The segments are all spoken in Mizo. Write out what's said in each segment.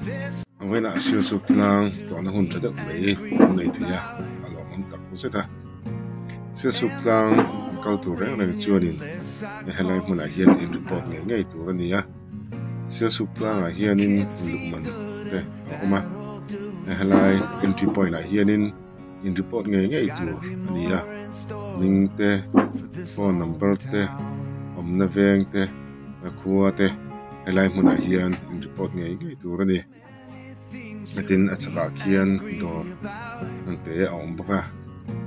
A vawiinah Sialsuk tlang tlawhna hun tha deuh mai an nei thei a, a lawmawm tak zet a. Sialsuk tlang kal tur reng reng chuanin helai hmunah hian in report ngei ngei tur a ni a. Sialsuk tlangah hianin lukman te a awm a, helai entry point ah hianin in report ngei ngei tur a ni a, hming te phone number te awmna veng te khua te helai hmunah hian in report ngei ngei tur a ni. Tin a chhakah khian dawr ang te a awm bawk a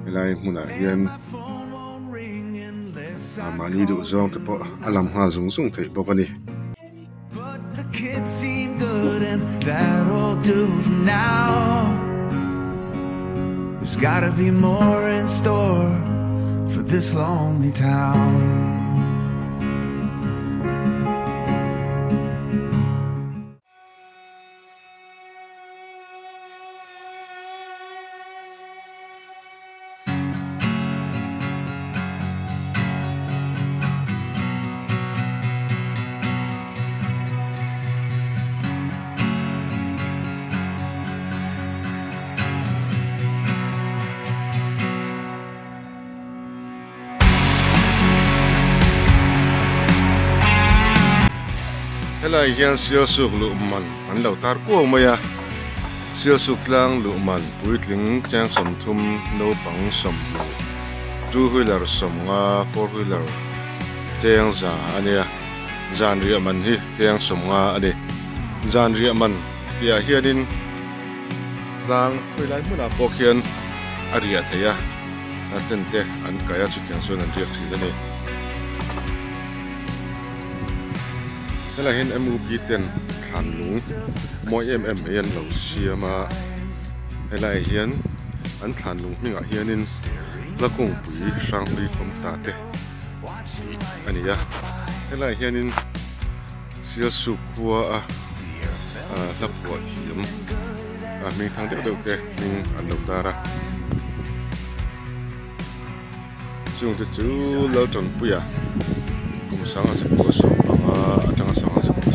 helai hmunah hian mahni duh zawng te pawh a lam nghal zung zung theih bawk a ni. Helai hian Sialsuk luh man an lo tar kuau mai a, Sialsuk tlang luh man puitling cheng 30 naupang 20 two wheeler 50 four wheeler cheng 100 a nia, zan riah man hi cheng 50 a ni. Zan riah man tihah hianin tlang khawilai hmunah pawh khian a riah theih a. A tent te an kaih a chutiang chuan an riak thin a ni. Helai hian MUP ten thlan lung mawi em em mai an lo siam a, helai hian an thlan lung hmingah hianin hla kungpui hranghlui fawm ta te tih a ni a, helai hianin Sialsuk khua a hla phuah thiam a hming thang deuh deuh te hming an lo tar a chung te chu Laltanpuia kum sanga zakua 15 atanga sanga zakua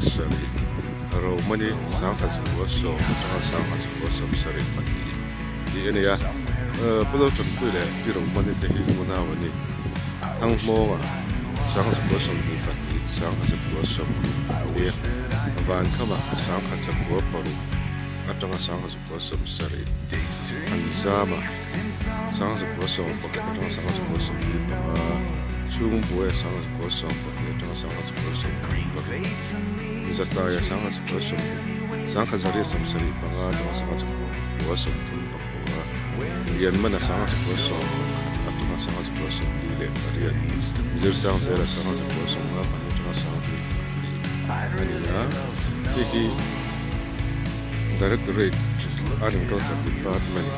17 Romani sangkhat zakua 10 atanga sangkhat zakua 72 tih a ni a Pu Laltanpuia leh Pi Romani te hi unau an ni Thangmawnga sangkhat zakua 22 sangkhat zakua 10 Vankhama sangkhat zakua 6 atanga sangkhat zakua 70 Anzama sangkhat zakua 11 atanga sangkhat zakua 25 Chhungbuaia sangkhat zakua 12 atanga sangkhat zakua 16 Zataia sangkhat zakua 10 sangkhat zariat 75 atanga sangkhat zakua 35 Lianmana sangkhat zakua 11 atanga sangkhat zakua 48 Zirsang zela sangkhat zakua 54 atanga sangkhat a ni a hei hi Directorate Agriculture Department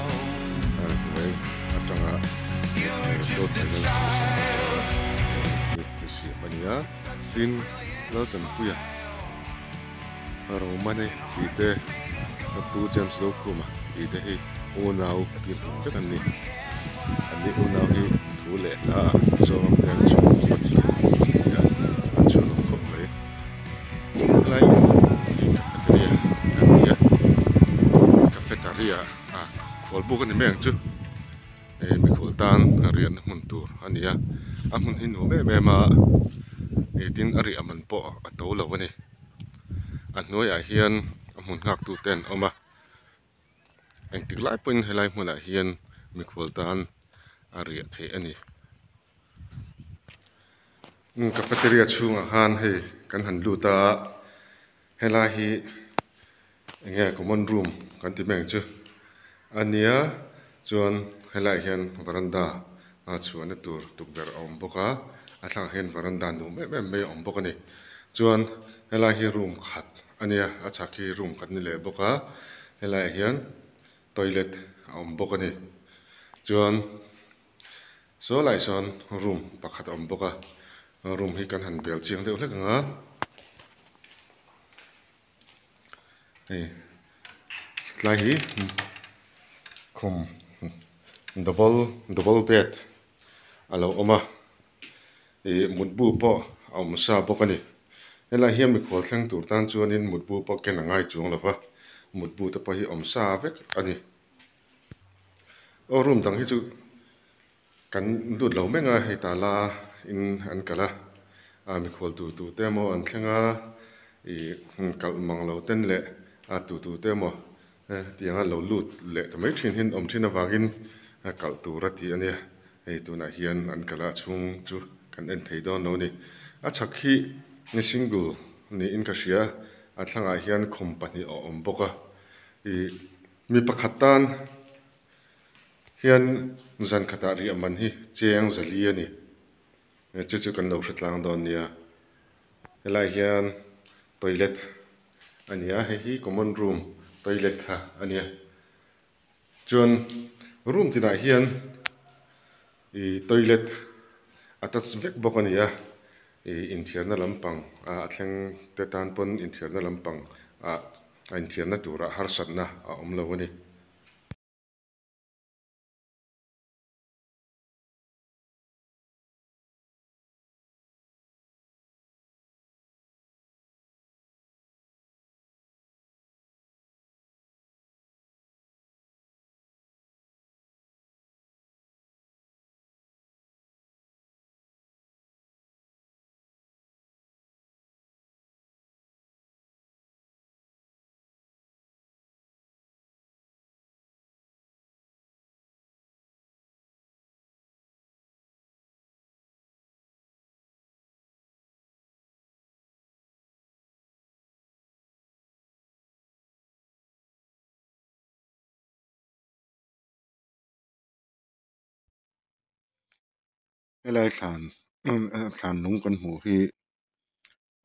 hnuai atanga Road Finance Commission atanga hi siam a ni a tin Laltanpuia Romane tih te Pu James Zokhuma tih te hi unau pianpui vek an ni an ni unau hi thu leh hla ah Mizoram hian chhungkaw pathian an ni a an chhuanawm khawp mai helai hi cafeteria an ni a cafeteria ah khual buk a ni mai ang chu hei mikhual tan riahna hmun tur a ni a a hmun hi nuam em em a tin a riah man pawh a to lo a ni a hnuaiah hian a hmun nghak tu te an awm a engtik lai pawhin helai hmunah hian mikhual tan a riah theih a ni. Cafeteria chhungah khan hei kan han lut a helai hi eng nge common room kan ti mai ang chu a nia chuan helaiah hian varanda a chhuahna tur tukverh a awm bawk a a thlangah hian varanda nuam em em mai a awm bawk a ni chuan helai hi room khat a nia a chhak hi room khat ni leh bawk a helaiah hian toilet a awm bawk a ni chuan. Saw lai sawn room pakhat a awm bawk a, room hi kan han bel chiang deuh hlek ang a, hei tlai hi khum double double bed a lo awm a, ih mutbu pawh a awm sa bawk a ni. Helai hian mikhual thleng tur tan chuanin mutbu pawh ken a ngai chuang lo va, mutbu te pawh hi awm sa vek a ni. Aw room dang hi chu kan lut lo meng a, hei tala in an kalh a, ah mikhual tu tu te emaw an thleng a, ih kalh mang lo ten leh a tu tu te emaw hetianga lo lut leh ta mai thin hi an awm thin avangin kalh tur a ti a nia, hei tunah hian an kalh a a chhung chu kan en thei dawn lo a ni. A chhak hi single niin ka hria a thlangah hian khum pahnih a awm bawk a ih mi pakhat tan hian zan khatah riah man hi cheng zali a ni chu chu kan lo hre tlang dawn nia helai hian toilet a ni a hei hi common room toilet kha a nia chuan room tinah hian ih toilet attach vek bawk a ni a ih inthiarna lampang ah a thleng te tan pawn inthiarna lampang ah a inthiarna turah harsatna a awm lo a ni. Helai thlan thlan lung kan hmuh hi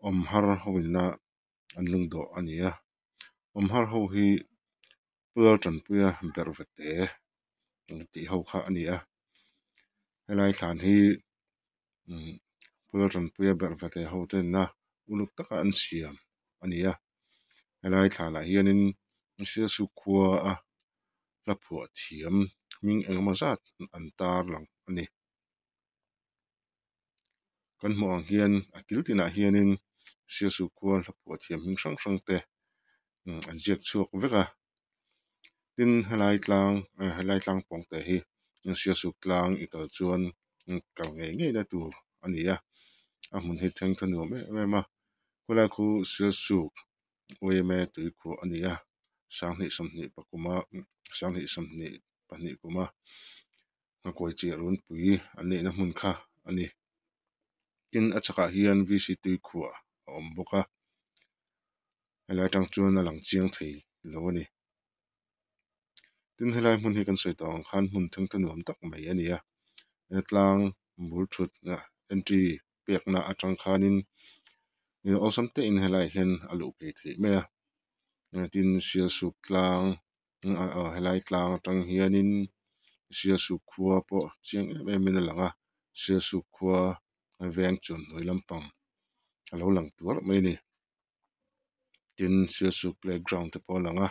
awm har ho inna an lungdawh a ni a awm har ho hi pual tanpuia berh vete tih ho kha a ni a helai thlan hi pual tanpuia berh vete ho te inna uluk taka an siam a ni a helai thlanah hianin sialsuk khua a hla phuah thiam hming engemaw zat an tar lang a ni. Kan hmuh ang hian a kil tinah hianin sialsuk khua hla phuah thiam hming hrang hrang te an ziak chhuak vek a tin helai tlang helai tlang pawng te hi sialsuk tlang i kal chuan kal ngei ngei na tur a ni a a hmun hi thleng tha nuam em em a khawlai khu sialsuk yma tuikhuah a ni a sanghnih sawmhnih pakuma sanghnih sawmhnih pahnih kuma nghakuai chiah runpui an neihna hmun kha a ni tin a chhakah hian v c tuikhuah a awm bawk a helai atang chuan a lang chiang thei lo a ni tin helai hmun hi kan sawi tawh ang khan hmun thengthaw nuam tak mai a ni a tlang bul thut entry pekna atang khanin awlsam te in helaiah hian a luh phei theih mai a tin sialsuk tlang helai tlang atang hianin sialsuk khua pawh chiang em em in a lang a sialsuk khua veng chuan hnuai lampang a lo lang tuarh mai a ni tin sialsuk playground te pawh a lang a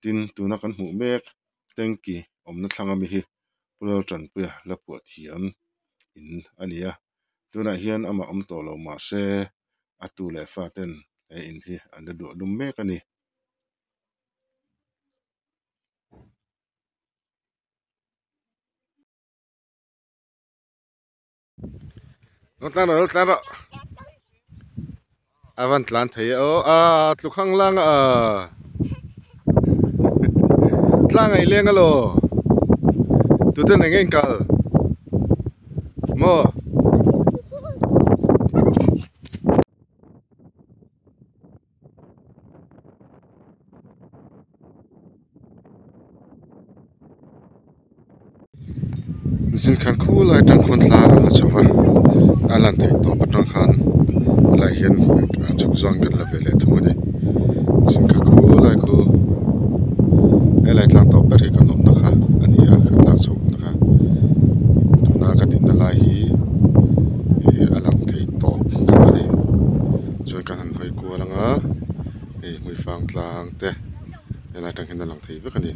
tin tuna kan hmuh mek tanky awmna thlang ami hi Pu Laltanpuia la phuah thiam in a ni a tunah hian amah awm tawh lo mahse a tu leh fa ten he in hi an la duah lum mek a ni. Lo tlan rawh lo tlan rawh a van tlan thei e aw a tluk hang lang a tlang a i leng alaw tuten eng nge in kal maw. Zin khan khulai atang khuan thla an la chho va a lan theih tawp atang khan helai hian a chhuk zawng kan la ve leh thung a ni zin kha khulai khu helai tlang tawp ber hi kan awmna kha a ni a kan lak chhohna kha tuna ka dinna lai hi ih a lang thei tawp kha a ni chuan kan han hawi kual ang a hei hmuifang tlang te helai atang hian a lang thei vek a ni.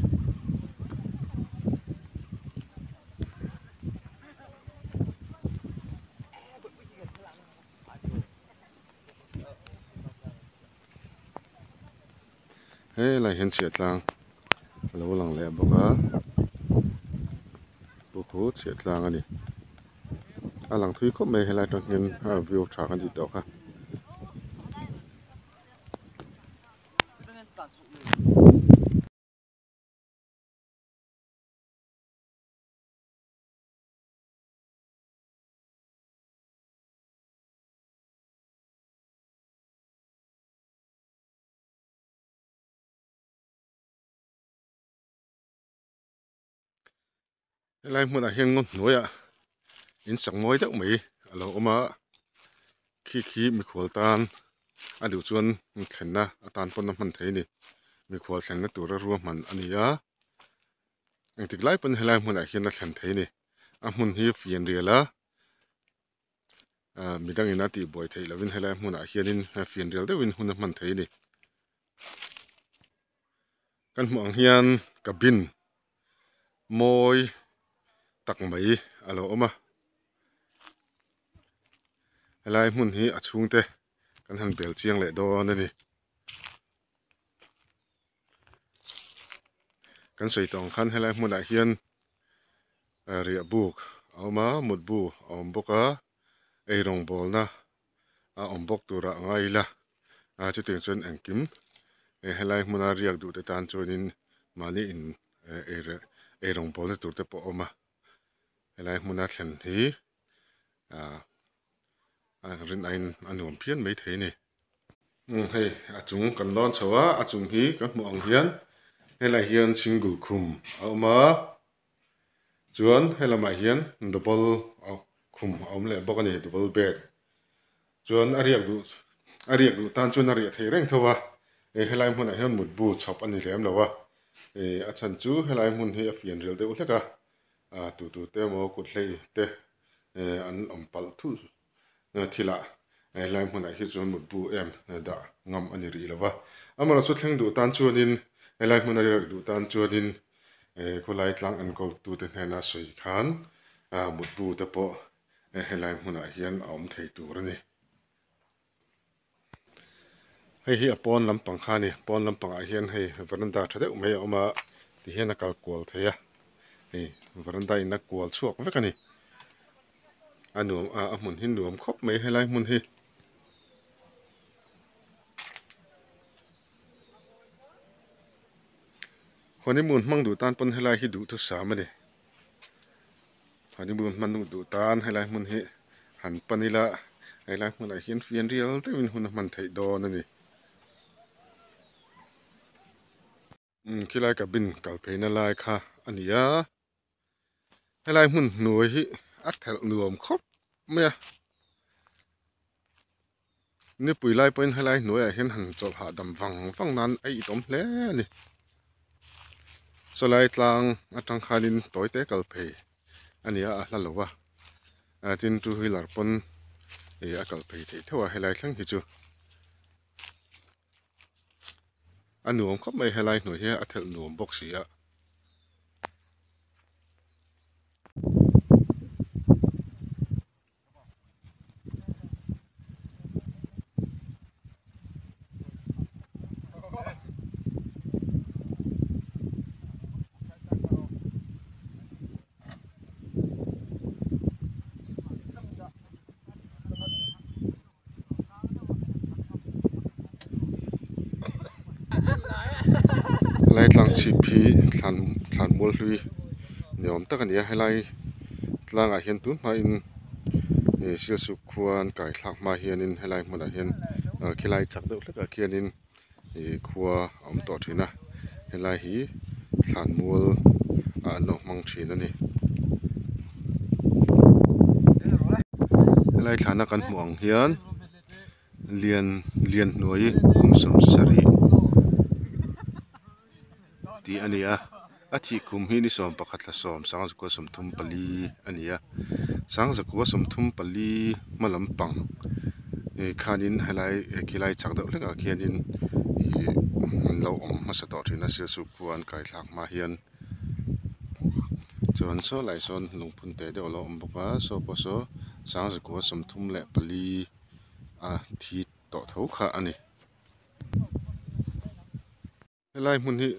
Helai hian chhiahtlang a lo lang leh bawk a chu chu chhiahtlang a ni a lang thui khawp mai helai atang hian a view tha kan tih tawh kha. Helai hmunah hian ngaw hnuaiah in sak mawi deuh mai a lo awm a khi khi mikhual tan a duh chuan thlenna atan pawn a hman thei a ni mikhual thlenna tura ruahman a ni a engtik lai pawn helai hmunah hian a thlen thei a ni a hmun hi fian rial a. Ahh midangin a tihbuai theih lovin helai hmunah hianin fianrial deuhin hun a hman thei a ni. Kan hmuh ang hian cabin mawi tak mai a lo awm a, helai hmun hi a chhungte kan han bel chiang leh dawn a ni. Kan sawi tawh ang khan helai hmunah hian riah buk a awm a mutbu a awm bawk a eirawng bawlna a awm bawk turah a ngai ila a chutiang chuan engkim helai hmuna riak duh te tan chuanin mahni in eirawng bawlna tur te pawh a awm a helai hmuna thlen hi ah a rin aiin a nuam phian maithei a ni. Umm hei a chung kan lawn chho a a chung hi ka hmuh ang hian helai hian single khum a awm a chuan helamah hian double khum a awm leh bawk a ni double bed chuan a riak duh a riak duh tan chuan a riah theih reng tho a hei helai hmunah hian mutbu chhawp a ni lem lo a ih a chhan chu helai hmun hi a fian rial deuh hlek a ah tu tu te emaw kut hlei te eh an awm palh thulh thilah helai hmunah hi chuan mutbu em dah ngam a ni rih lo va. Amaherawhchu thleng duh tan chuanin helai hmuna riak duh tan chuanin khawlai tlang enkawl tute hnena sawi khan mutbu te pawh helai hmunah hian a awm thei tur a ni. Hei hi a pawn lampang kha a ni pawn lampangah hian hei veranda tha deuh mai a awm a tihian a kal kual thei a hei veranda in a kual chhuak vek a ni a nuam a a hmun hi nuam khawp mai helai hmun hi. Honeymoon hmang duh tan pawn helai hi duhthusam a ni honeymoon hman duh tan helai hmun hi han pan ila helai hmunah hian fian rial deuhin hun a hman theih dawn a ni. Umm khilai cabin kal pheina lai kha a ni a helai hmun hnuai hi a thelh nuam khawp mai a nipui lai pawhin helai hnuaiah hian han chawlh hahdam vang vang nan a itawm hle a ni sawlai tlang atang khanin tawi te kal phei a ni a a hla lo va tin two wheeler pawn ih a kal phei theih theuh a helai thleng hi chu. A nuam khawp mai helai hnuai hi a thelh nuam bawk si a. Helai tlang chhip hi thlan thlan mual hlui ni awm tak a ni a helai tlangah hian tun hmain ih sialsuk khua an kai thlak hma hianin helai hmunah hian khilai chak deuh hlekah khianin ih khua a awm tawh thin a helai hi thlan mual ah an lo hmang thin a ni. Helai thlana kan hmuh ang hian lian lian hnuai kum sawmsarih tih a ni a a thih kum hi ni sawmpakhat thla sawm sangzakua 34 a ni a sangzakua 34 hma lampang ih khanin helai khilai chak deuh hlekah khianin ih an lo awm hmasa tawh thin a sialsuk khua an kai thlak hma hian chuan saw lai sawn lungphun teh deuh a lo awm bawk a saw pawh saw sangzakua 34 a thi tawh tho kha a ni. Helai hmun hi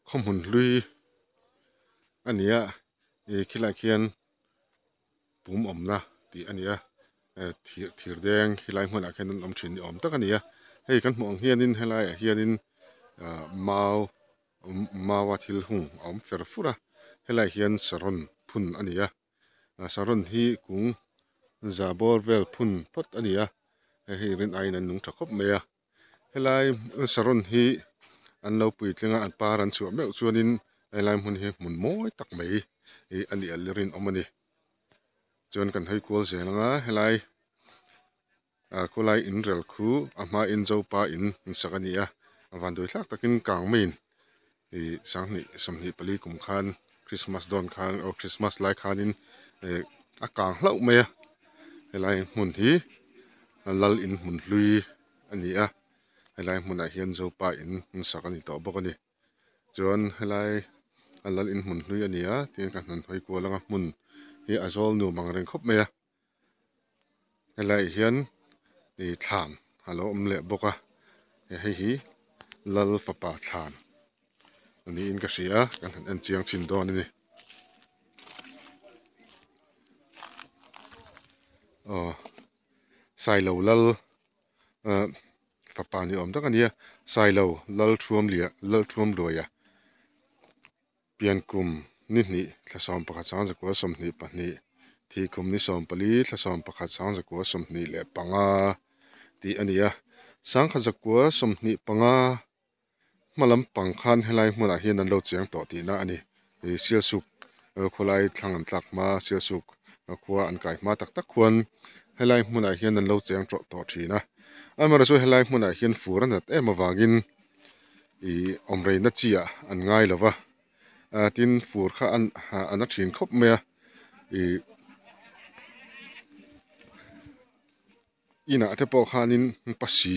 khaw hmun hlui a ni a ih khilaiah khian pum awmna tih a ni a eh thir thir deng khilai hmunah khian an awm thin ni awm tak a ni a hei kan hmuh ang hianin helaiah hianin ah mau maua thil hung a awm fer fur a helaiah hian saron phun a ni a saron hi kung za bawr vel phun phawt a ni a hei hi rin aiin an nung tha khawp mai a helai saron hi an lo puitling a an par an chhuah meuh chuanin helai hmun hi hmun mawi tak mai ih a nih a rinawm a ni chuan kan hawi kual zel ang a helai ah khawlai in rel khu a hmain zopa in sak a ni a a vanduai thlak takin kang maiin ih sanghnih 24 kum khan Christmas dawn khan aw Christmas lai khanin eh a kang hlauh mai a helai hmun hi lal in hmun hlui a ni a helai hmunah hian zopa in sak a ni tawh bawk a ni chuan helai a lal in hmun hlui a ni a tin ka hnan hawi kual anga hmun hi a zawl nuam ang reng khawp mai a helaiah hian ih thlan a lo awm leh bawk a hei hi lal fapa thlan niin ka hria a kan han en chiang chhin dawn a ni aw sailo lal ah fapa ni awm tak a ni a sailo lal thuam liah lal thuam luaia pian kum ni hnih thla 11 1922 thih kum ni 14 thla 11 1925 tih a ni a 1925 hma lampang khan helai hmunah hian an lo cheng tawh tihna a ni ih sialsuk khawlai thlang an tlak hma sialsuk khua an kai hma tak tak khuan helai hmunah hian an lo cheng tawh tawh thin a amaherawhchu helai hmunah hian fur a nat em avangin ih awm reina chi ah an ngai lo va ah tin fur kha an a na thin khawp mai a ih inah te pawh khanin pasi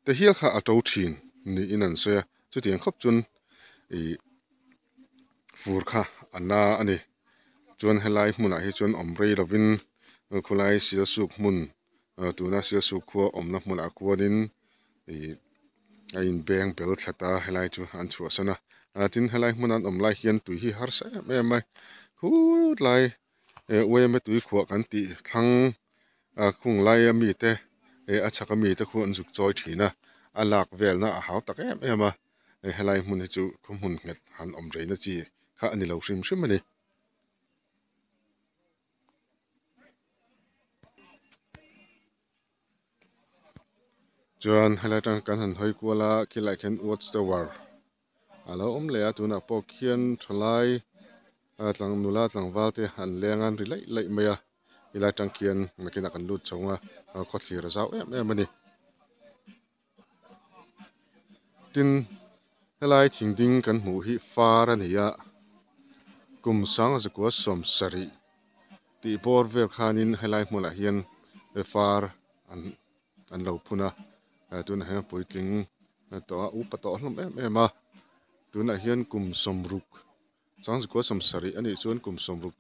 te hial kha a to thin niin an sawi a chutiang khawp chuan ih fur kha a na a ni chuan helai hmunah hi chuan awm rei lovin khawlai sialsuk hmun tuna sialsuk khua awmna hmunah khuanin ih a inbeng bel thlat a helai chu an chhuahsan a tin helai hmuna an awm lai hian tui hi harsa em em mai khut lai eh uaima tui khuah kan tih thlang a khung laia mite eh a chhaka mite khu an zuk chawi thin a a lak velna a hau tak em em a hei helai hmun hi chu khaw hmun nghet han awm reina chi kha a ni lo hrim hrim a ni. Chuan helai atang kan han hawi kual a khilaiah khian watch tower a lo awm leh a tunah pawh khian thalai tlang nula tlangval te an leng a an ri laih laih mai a helai atang khian nakinah kan lut chho ang a khawthlir a zau em em a ni. Tin helai thing ding kan hmuh hi far a ni a kum 1970 tih bawr vel khanin helai hmunah hian far an an lo phun a tunah hian puitling tawh a upa tawh hlawm em em a tunah hian kum 60 1970 a nih chuan kum 60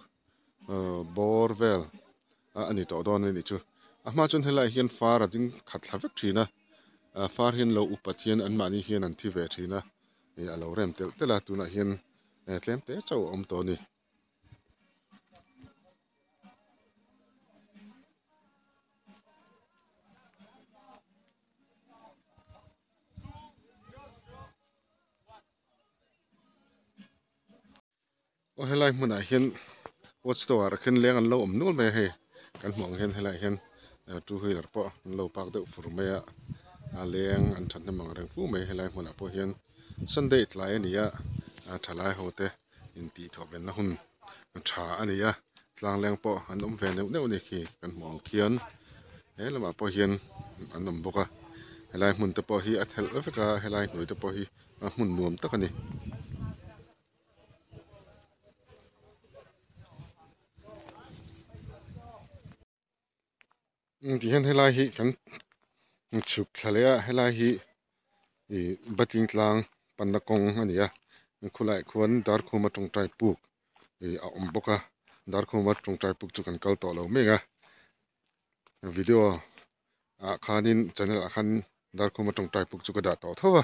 bawr vel a ni tawh dawn a nih chu a hma chuan helaiah hian far a ding khat thla vek thin a far hian lo upat hian anmahni hian an thi ve thin a ih a lo rem telh telh a tunah hian tlem te chauh a awm tawh a ni. Aw helai hmunah hian watch tower ah khian leng an lo awm nual mai a hei kan hmuh ang hian helaiah hian two wheeler pawh an lo park deuh fur mai a a leng an thahnem ang reng fu mai helai hmunah pawh hian Sunday tlai a ni a thalai ho te intih thawh venna hun tha a ni a tlang leng pawh an awm ve neuh neuh a ni khi kan hmuh ang khian he lamah pawh hian an awm bawk a helai hmun te pawh hi a thelh vek a helai hnuai te pawh hi a hmun nuam tak a ni. Ti hian helai hi kan chhuk thla leh a helai hi ih batling tlang panna kawng a ni a khulaiah khuan darkhuma tawngtai puk ih a awm bawk a darkhuma tawngtai puk chu kan kal tawh lo mek a video ah khanin channel ah khan darkhuma tawngtai puk chu ka dah tawh tho a.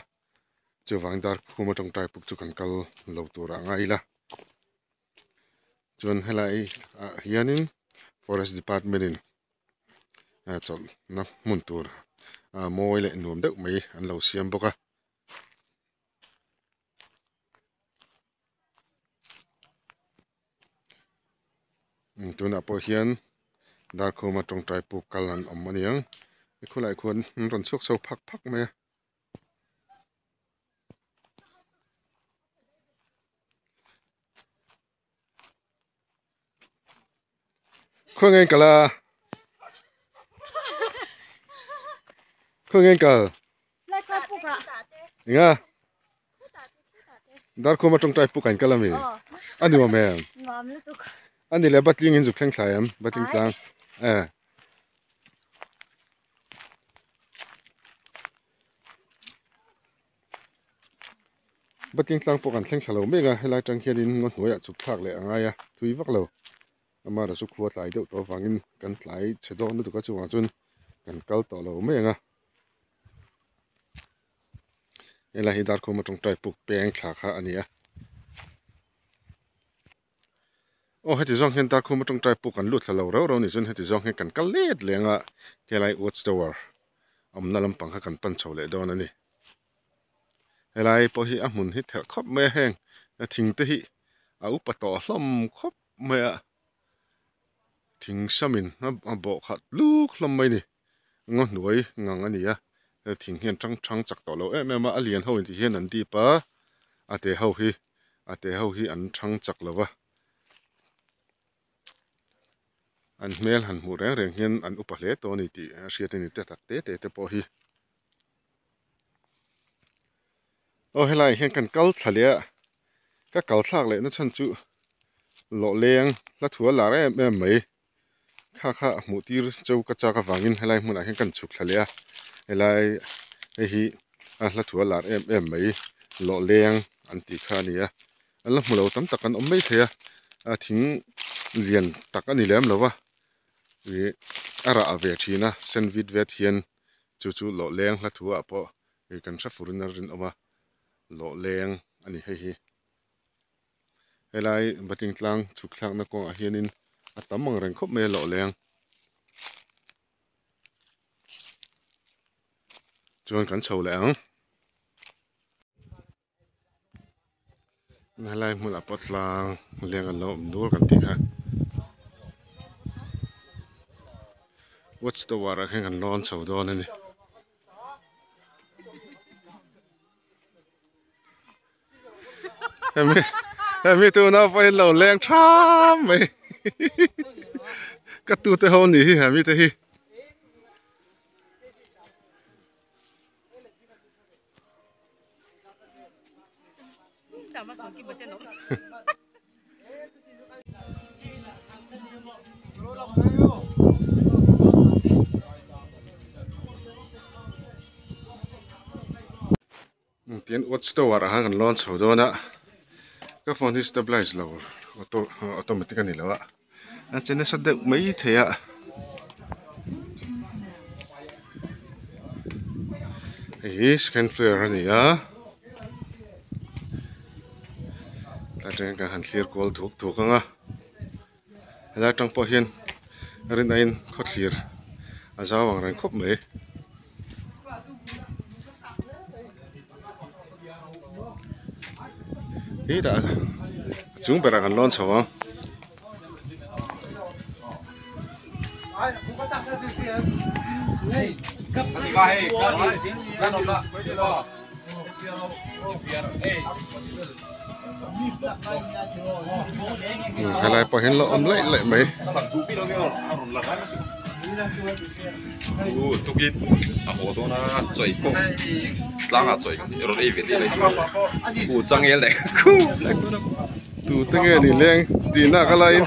Chuvang Darkhuma tawngtai puk chu kan kal lo tur ah ngai ila. Chuan helai ah hianin forest department in chawlhna hmun tur mawi leh nuam deuh mai an lo siam bawk a. Tunah pawh hian Darkhuma tawngtai puk kal an awm a niang. Khulai khuan an rawn chhuak chho phak phak mai a. Khaw nge kal a khaw nge kal enga Darkhuma tawngtai puk an kal ami a nuam em ani leh Batling in zuk thleng thlai em Batling tlang e. Batling tlang pawh kan thleng thla lo mek a, helai atang hianin ngaw hnuaiah chhuk thlak leh a ngai a, thui vak lo. Amara chu khua tlai deuh tawh avangin kan tlai chhe dawn lutuk a, chuvang chuan kan kal tawh lo mai ang a. Helai hi Darkhuma tawngtai puk peng thla kha a ni a. Aw heti zawng hian Darkhuma tawngtai puk an lut thla lo reuh reuh a nih chuan heti zawng hian kan kal let leng a, helai watch tower awmna lampang kha kan pan chho leh dawn a ni. Helai pawh hi a hmun hi thelh khawp mai a heng thing te hi a upa tawh hlawm khawp mai a thing samin a bawh khat luk hlawm mai a ni ngaw hnuai ngang a ni a thing hian tang thang chak tawh lo em em a a lian ho in ti hian an dip a a te ho hi a te ho hi an thang chak lo va. An hmel han hmuh reng reng hian an upa hle tawh a ni tih a hriat a ni te tak te te te pawh hi. Aw helaiah hian kan kal thla leh a, ka kal thlak leh na chhan chu lawh leng hla thu a lar em em mai. Kha kha hmuh tir cheu ka chak avangin helai hmunah hian kan chhuk thla leh a, helai hei hi a hla thu a lar em em mai lawh leng an tih kha a ni a. An la hmu lo tam tak an awm mai thei a, a thing lian tak a ni lem lo va, ih a rah ve thin a sen vit vet hian chu chu lawh leng hla thu ah pawh ih kan hre furin a rinawm a, lawh leng a ni hei hi. Helai Batling tlang chhuk thlakna kawngah hianin a tam ang reng khawp mai a lawh leng. Chuan kan chho leh ang. Helai hmunah pawh tlang leng an lo awm nual kan tih kha watch tower ah khian kan lawn chho dawn a ni. Hemi hemi tuna pawhin lo leng tham mai ka tute ho ni hi hemi te hi. Tian watch tower ah khan kan lawn chho dawn a ka phone hi stabilize lo auto automatic a ni lo a a che nasa deuh mai thei a. Hei hi second floor a ni a tlai atangin kan han thlir kual thuk thuk ang a helai atang pawh hian rinaiin khawthlir a zau ang reng khawp mai. Hetah a chung berah kan lawn chho ang. Helai pawh hian lo awm laih laih mai. Tu te nge ni leng tih nak a laiin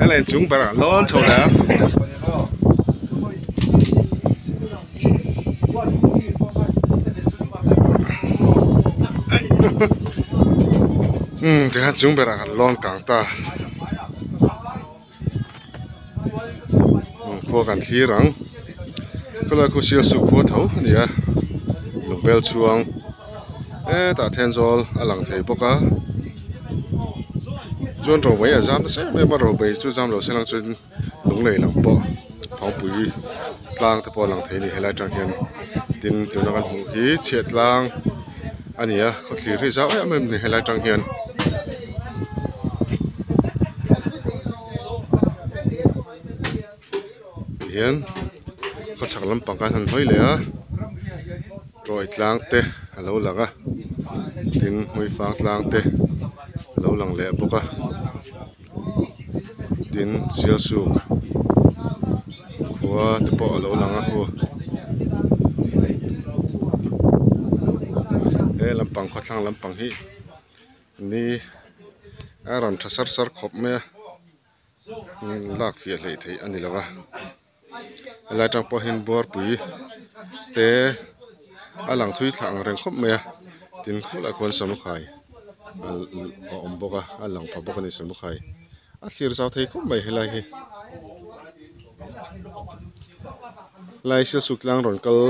helai chung berah lawn chho leh a. Umm tikhan chung berah kan lawn kang ta khua kan thlir ang khawlai khu sial su khua tho a ni a. Lungbel chhuang hetah Thenzawl a lang thei bawk a chuan romei a zam nasa em em a romei chu zam lo se lang chuan lunglei lam pawh phangpui tlang te pawh a lang thei a ni helai atang hian tin tuna kan hmuh hi chhiat tlang a ni a khawthlir hi zau em em a ni helai atang hian. Tihian khawchhak lampang khan han hawi leh a tawi tlang te a lo lang a tin hmuifang tlang te a lo lang leh bawk a tin sialsuk khua te pawh a lo lang a khu he lampang khawthlang lampang hi ni a rawn tha sar sar khawp mai a. Lak fiah hleih theih a ni lo va helai atang pawh hian buarpui te a lang thui thla ang reng khawp mai a tin khawlaiah khuan samukhai a awm bawk a a lang pha bawk a ni samukhai a thlir zau thei khawp mai helai hi helai sialsuk tlang rawn kal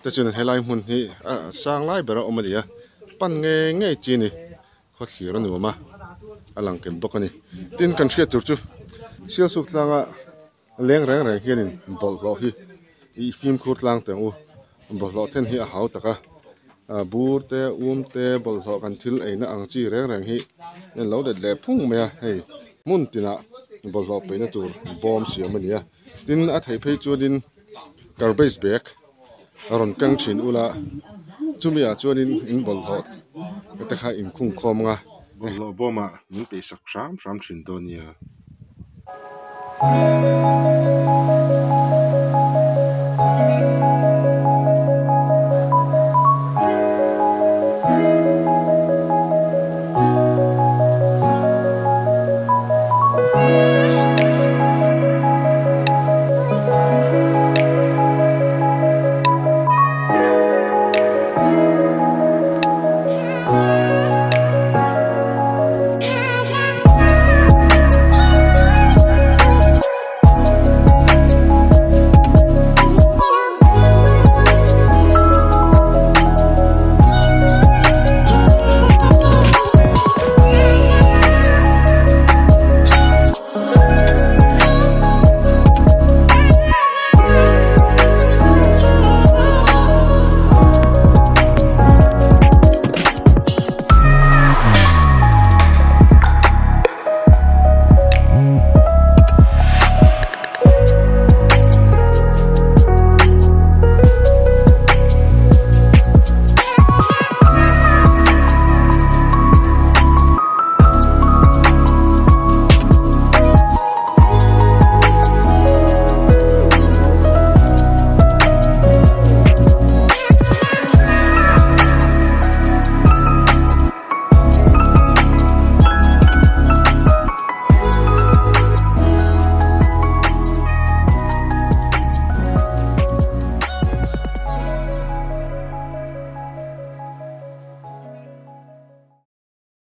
te chuan helai hmun hi a sang lai ber a awm a ni a pan ngei ngei chi a ni khawthlir a nuam a a lang kem bawk a ni tin kan hriat tur chu sialsuk tlanga leng reng reng hianin bawlhhlawh hi ih fimkhur tlang teh ang u bawlhhlawh then hi a hau tak a ah bur te um te bawlhhlawh kan thil eina ang chi reng reng hi an lo let leh phung mai a hei hmun tinah bawlhhlawh peihna tur bawm siam a ni a tin a theih phei chuanin garbage bag a rawn keng thin ula chumi ah chuanin in bawlhhlawh te kha in khung khawm ang a bawlhhlawh bawm ah min peih sak hram hram thin dawn nia.